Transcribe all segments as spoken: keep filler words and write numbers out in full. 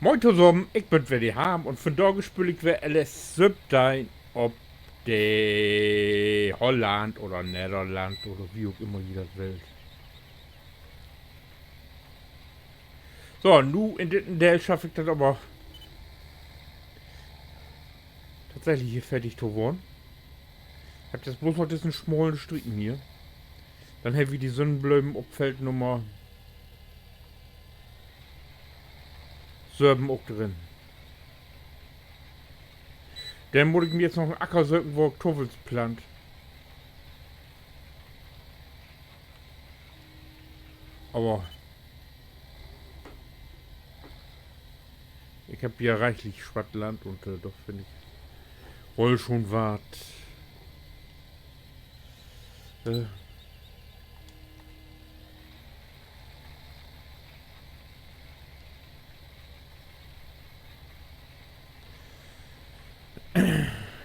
Moin tosamen, ik bün weer de Harm un vundaag speel ik weer L S söventeihn op de Holland oder Nederland oder wo ok ümmer ji dat wüllt. So, nu in ditten Deel schaff ik dat aver tatsächlich hier fertig to worrn. Hebb jetzt bloots noch dissen smalen Striepen hier. Denn hebbt wi de Sünnenblömen op Feld Nummer söven ok drin. Denn mutt ik mi jetzt noch en Acker söken, wo ik Tuffels plant. Aver ik hebb hier reichlich swatt Land un, äh, dat finn ik woll schon wat. Äh.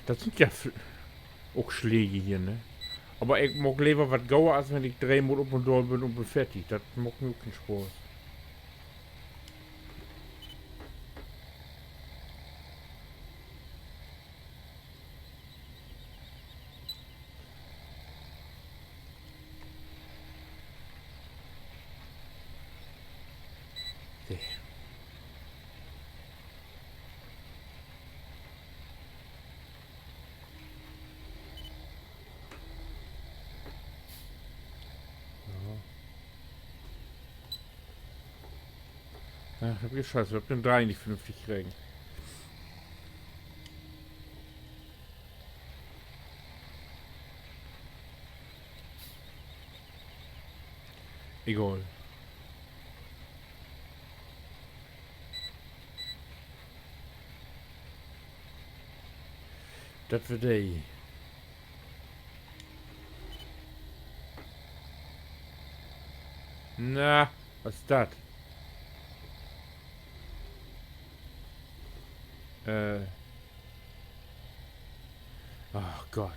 Dat sünd ja ok Släge hier, ne? Aver ik maak lever wat gauer, as wenn ik dreemal op un daal bün un bün fertig. Dat maakt mi ok keen Spaaß. Ja, hebb ik Scheiße, hebb den Dreih nich vernünftig kregen. Egal. Dat weer de. Na, wat is dat? Äh. Ach Gott.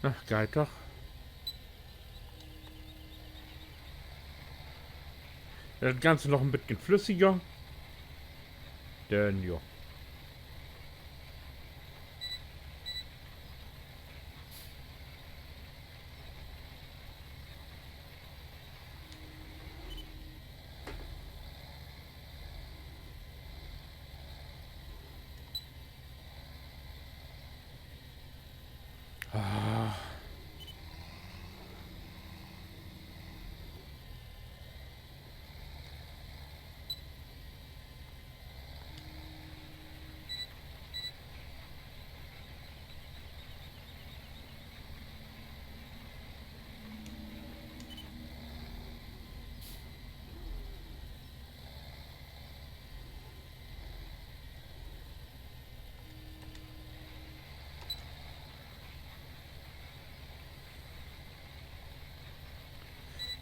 Na, geiht doch. Dat Ganze noch en beten flüssiger. Denn, jo. Ah.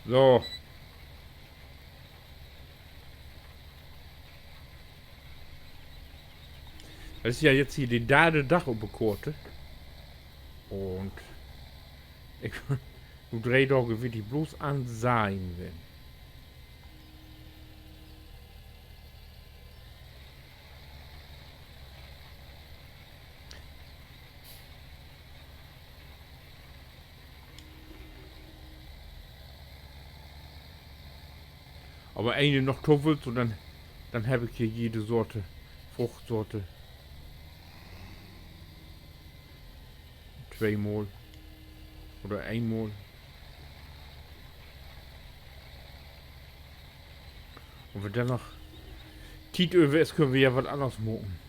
So. Dat is ja jetzt hier de darde Dag op de Koort. Un ik, nu dree Daag will ik bloots an Seien ween. Aver een noch Tuffels un denn, denn heff ik hier jede Sorte, Fruchtsorte. Tweemal. Oder eenmal. Un wenn denn noch Tiet över is, köönt wi ja wat anners maken.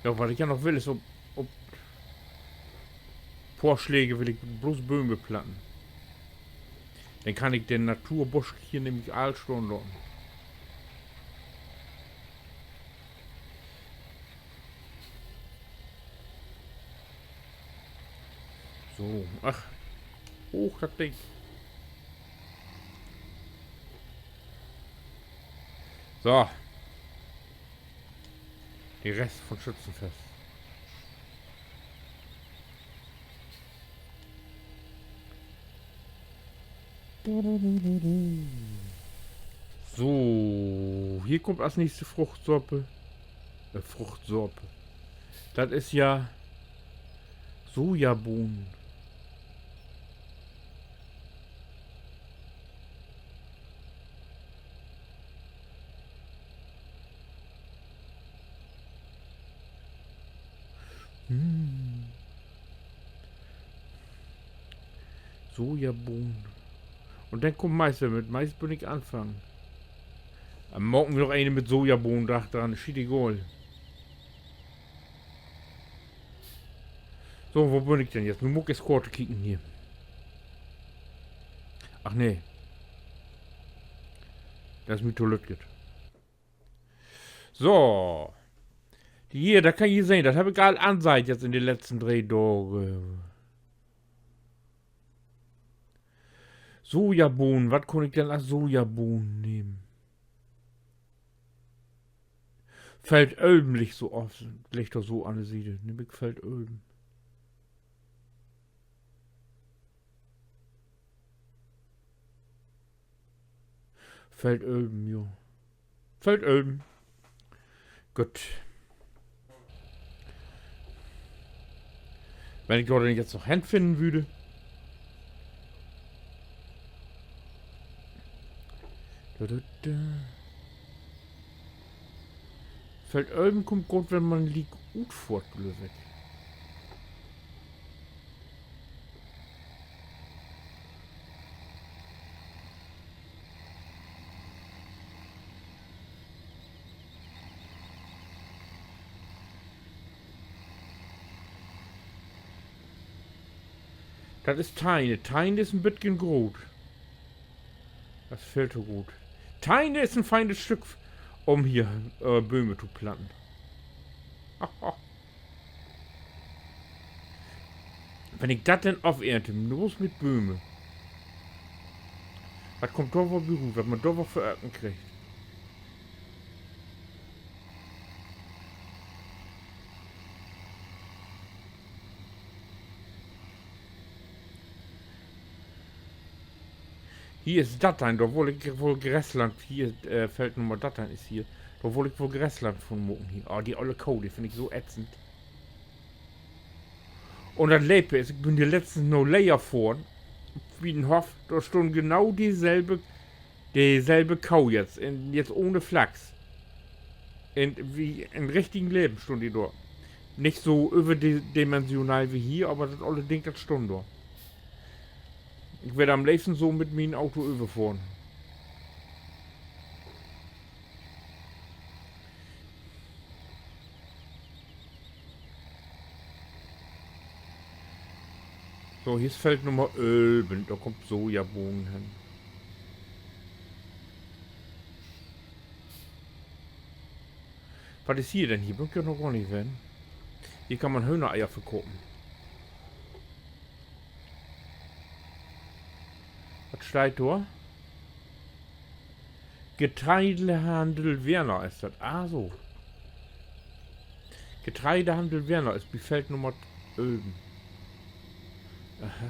Ja, wat ik ja noch will, is op, op poor Släge will ik bloots Bööm planten. Denn kann ik den Naturbusch hier nämlich all stahn laten. So, ach. Hooch dat Ding. So. De Rest von Schützenfest. So, hier kummt as nächste Fruchtsuppe. Äh, Fruchtsuppe. Dat is ja Sojabohnen. Hm. Sojabohnen. Un denn kummt Mais weer mit. Mais bün ik anfangen. Denn maken wi noch een mit Sojabohnen dor dran. Schietegal. So, wo bün ik denn jetzt? Nu mutt ik eerst kort kieken hier. Ach nee. Dat is mi to lüttjet. So. Hier, dat kann ji sehn, dat heff ik all anseiht jetzt in de letzten dree Daag. Sojabohnen, wat kunn ik denn as Sojabohnen nehmen? Feldöben liggt so oft, liggt doch so an de Siede. Nehm ik Feldöben. Feldöben, jo. Feldöben. Goot. Wenn ik dor denn jetzt noch hen finnen würr. Dü, dü, dü. Feldöben kummt goot, wenn man liek utfohrt, glööv ik. Dat is Teine. Teine is en beten groot. Dat is veel to groot. Teine is en feinet Stück, üm hier, äh, Bööm to planten. Wenn ik dat denn ofernte, blots mit Bööm. Wat kummt dor woll bi rut, wat man dor woll för Örken kriggt. Hier is dat denn, dor wull ik woll Grasland, hier, äh, Feld Nummer dat denn is hier. Dor wull ik woll Grasland von maken hier. Oh, de olle Koh, de finn ik so ätzend. Un dat Lepe is, ik bün hier letztens na Leer fohren, bi den Hoff, dor stunn genau deselbe, deselbe Koh jetzt, in, jetzt ohne Flachs. In, wie, in richtigen Leven stunn de dor. Nich so överdimensional wie hier, aver dat olle Ding, dat stunn dor. Ik würr am leevsten so mit mien Auto överfohren. So, hier is Feld Nummer ölven. Dor kummt Sojabohnen hen. Wat is hier denn? Hier bün ik ja noch gor nich ween. Hier kann man Höhnereier verkopen. Wat steiht dor? Getreidehandel Werner is dat. Ah, so. Getreidehandel Werner is bi Feld Nummer ölven. Aha.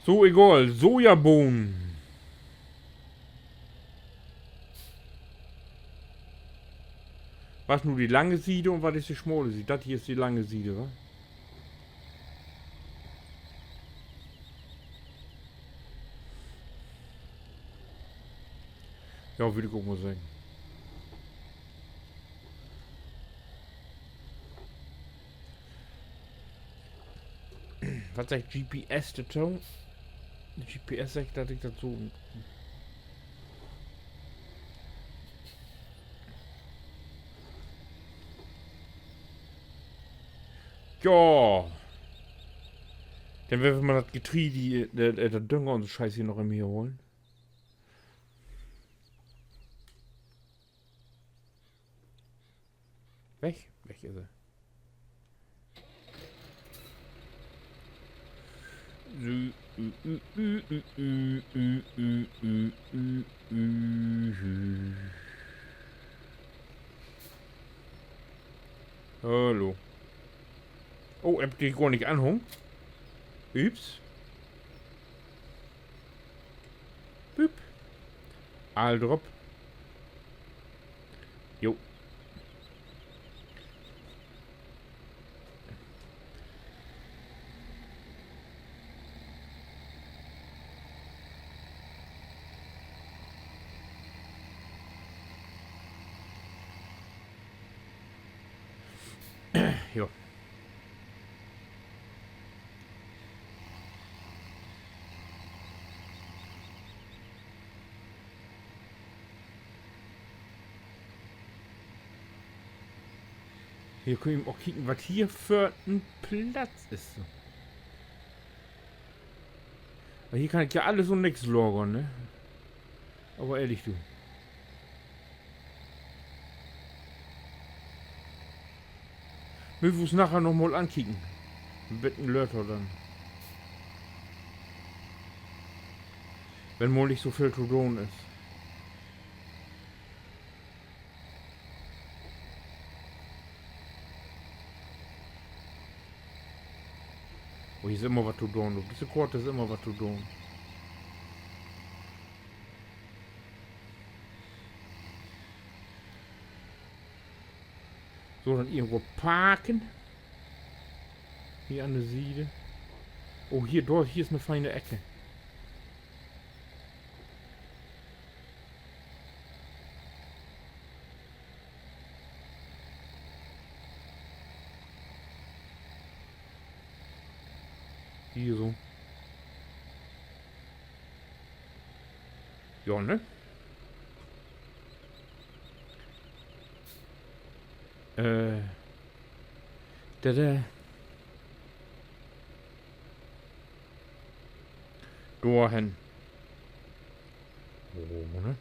So, egal. Sojabohnen. Wat is nu de lange Siede un wat is de smale Siede? Dat hier is de lange Siede, wa? Ja, würr ik ok mal seggen. Wat seggt G P S dorto? De G P S seggt, dat ik dat so Ja. Denn wüllt wi mal dat Getreide, äh, äh, dat Dünger un so Scheiß hier noch even hier holen. Weg, weg is he. Sü-, ü-, ü-, ü-, ü-, ü-, ü-, ü-, ü-, ü-, ü-, ü-, Hallo. Oh, hebb ik de gor nich anhungen? Ups. Büüp. All drop. Jo. Jo. Hier köönt wi ok kieken, wat hier för en Platz is. Aver hier kann ik ja allens un nix lagern, ne? Aver ehrlich, du. Mööt wi us naher noch mal ankieken. Beten later denn. Wenn mal nich so veel to doon is. Oh, hier is immer wat to doon. Op disse Koort is immer wat to doon. So, denn irgendwo parken. Hier an de Siede. Oh, hier, dor, hier is 'ne fiene Ecke. Hier so. Ja, ne? Äh. Dada. Dorhen. Oh, ne?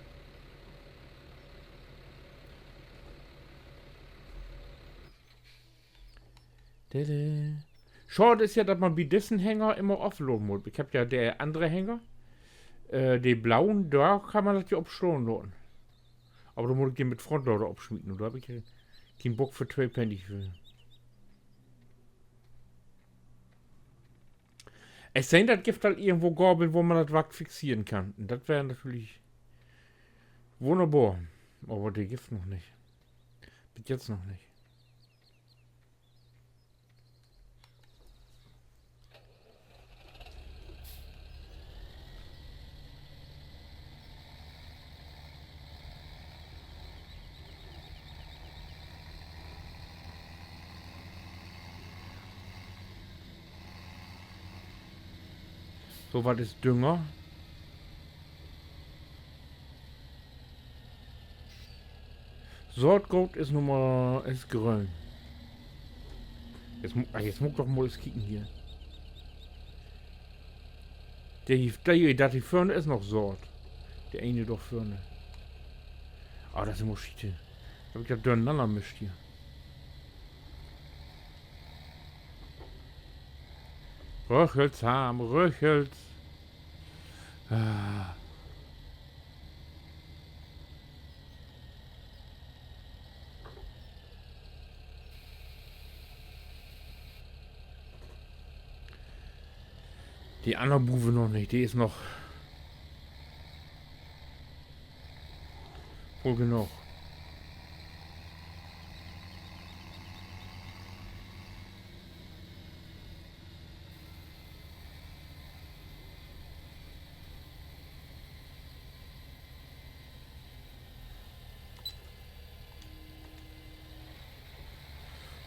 Dada. Schaad is ja, dat man bi dissen Hänger immer ofladen mutt. Ik hebb ja de annere Hänger, äh, de blauen, dor kann man dat ja op stahn laten. Aver dor mutt ik de mit Frontlader opsmieten. Dor hebb ik keen Bock för twee Pennig för. Ik seh, dat gifft al irgendwo Gabeln, wo man dat Wark fixeren kann. Dat weer natürlich wunnerbor. Aver de gifft noch nich. Bit jetzt noch nich. So, wat is Dünger? Saatgoot is Nummer, is gröön. Jetzt mu-, ah, jetzt mutt ik doch mal eens kieken hier. De, de, dat de vörn is noch Saat. De ene dor vörn. Ah, dat is immer Schiet. Hebb ik dat dörenanner mischt hier. Röchels, Harm, röchels. Ah. De anner Buwe noch nich, de is noch vull genoog.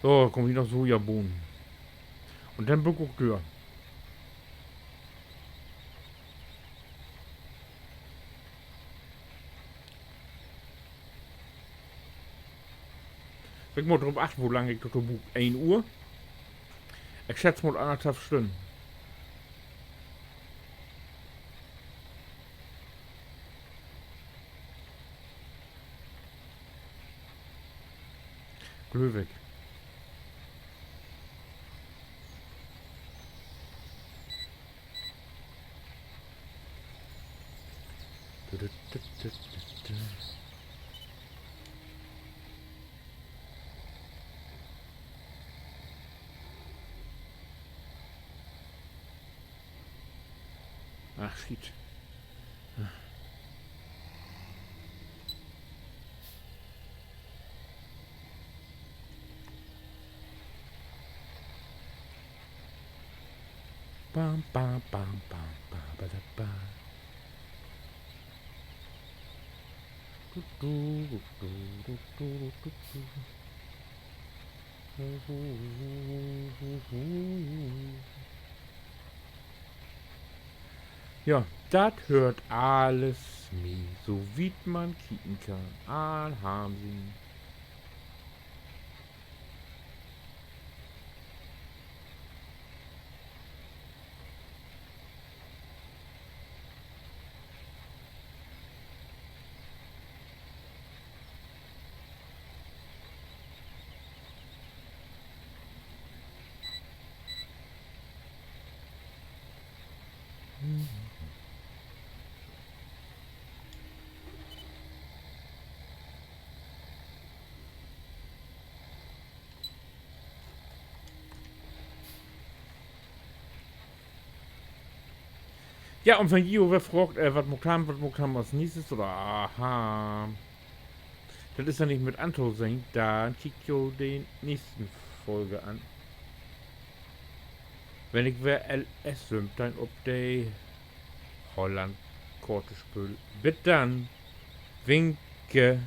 So, kummt hier noch Sojabohnen. Un denn bün ik ok dör. Ik mutt drop achten, wo lang ik dorto bruuk. Een Uhr. Ik schätz mal annerthalf Stünnen. Glööv ik. Ach, Schiet. Bam, bam, bam, bam, ba, ba, da, ba. Du, du, du, du. Ja, dat höört allens mit, so wiet man kieken kann. All harm sien. Ja, un wenn ji jo weer fraagt, äh, wat maakt wi, wat maakt wi as neegstes, oder, aha, dat is ja nich mit antosehn, denn kiekt jo de neegste Folge an. Wenn ik weer L S söventeihn op de Holland-Koort speel. Bit denn. Winke.